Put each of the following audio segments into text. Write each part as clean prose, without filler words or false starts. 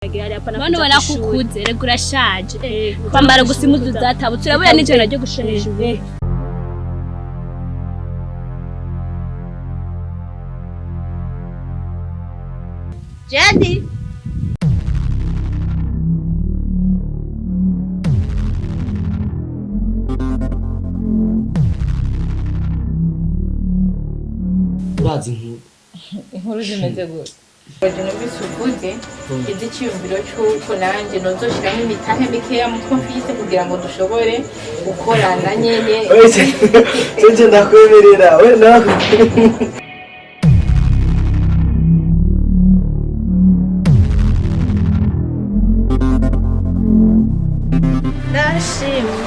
None ubona ko ukuze, rega urashaje. Kwambara gusa impuzu zatabutse, urabura n'ijoro ryo gushonesha ubu. Jadi. Urazi inkuru? Inkuru zimeze gute? Baje numvise uvuze izi icyiyumviro cy'uko nanjye nozoshiramo imitahe mikeya mutwe mfise kugira ngo dushobore gukorana nyene. Cece, ndakwemerera we nawe. Ndashimye.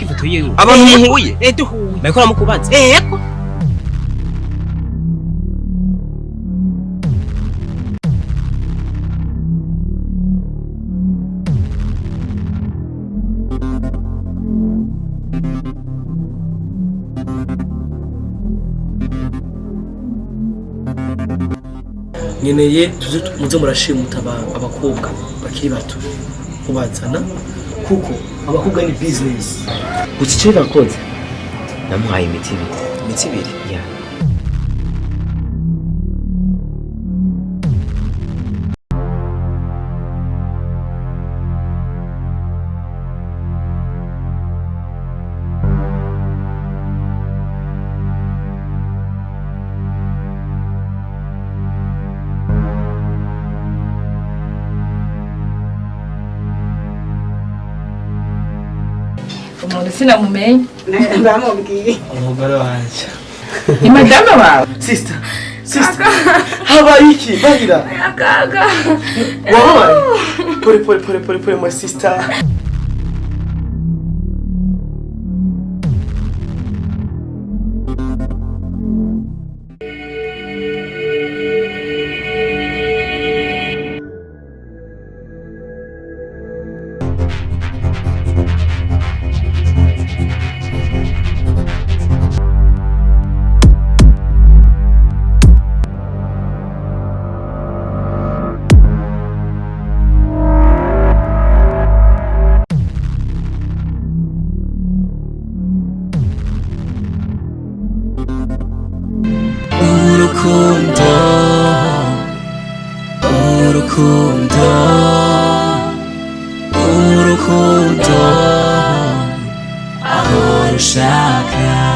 Ifoto yiwe. Abantu muhuye? Eh, duhuye. Bariko baramukubaza. Ego. Nkeneye tuze muze murashimuta abakobwa bakiri bato mubazana, kuko abakobwa ni business. Gusa icyo nakoze, namuhaye imiti ibiri. Imitsi ibiri? Ya. Umuntu sinamumenye. Bamubwiye. Umugore wanje. Ni madame wawe? Sister, sister, habaye iki? Bahira. Akaga. Wababaye? Pole pole pole pole pole, my sister. Urukundo, urukundo, urukundo, aho rushaka.